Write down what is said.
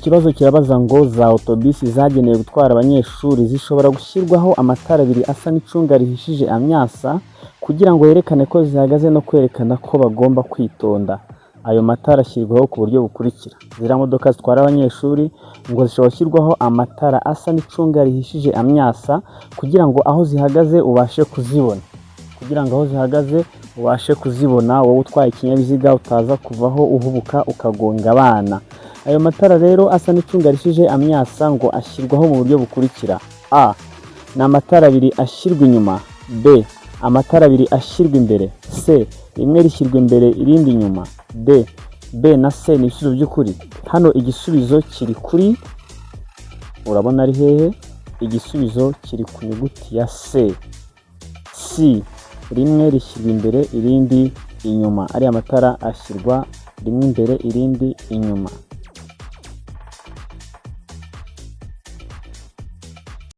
Ikibazo kirabaza ngo za otobisi zagenewe gutwara abanyeshuri zishobora gushyirwaho amatara abiri asa n'icunga rihishije amyasa kugira ngo yerekane ko zihagaze no kwerekana ko bagomba kwitonda. Ayo matara ashyirwaho ku buryo bukurikira: ziriya modoka zitwara abanyeshuri ngo zishobora gushyirwaho amatara asa n'icunga rihishije amyasa kugira ngo aho zihagaze ubashe kuzibona, kugira ngo aho zihagaze ubashe kuzibona, wowe utwaye ikinyabiziga utaza kuvaho uhubuka ukagonga abana. Ayo matara rero asa n'icunga rihishije amyasa ngo ashyirwaho mu buryo bukurikira: A, ni amatara abiri ashyirwa inyuma; B, amatara abiri ashyirwa imbere; C, rimwe rishyirwa imbere irindi inyuma; D, B na C ni ibisubizo by'ukuri. Hano igisubizo kiri kuri, urabona ari hehe? Igisubizo kiri ku nyuguti ya C. C, rimwe rishyirwa imbere irindi inyuma. Ariya matara ashyirwa rimwe imbere irindi inyuma.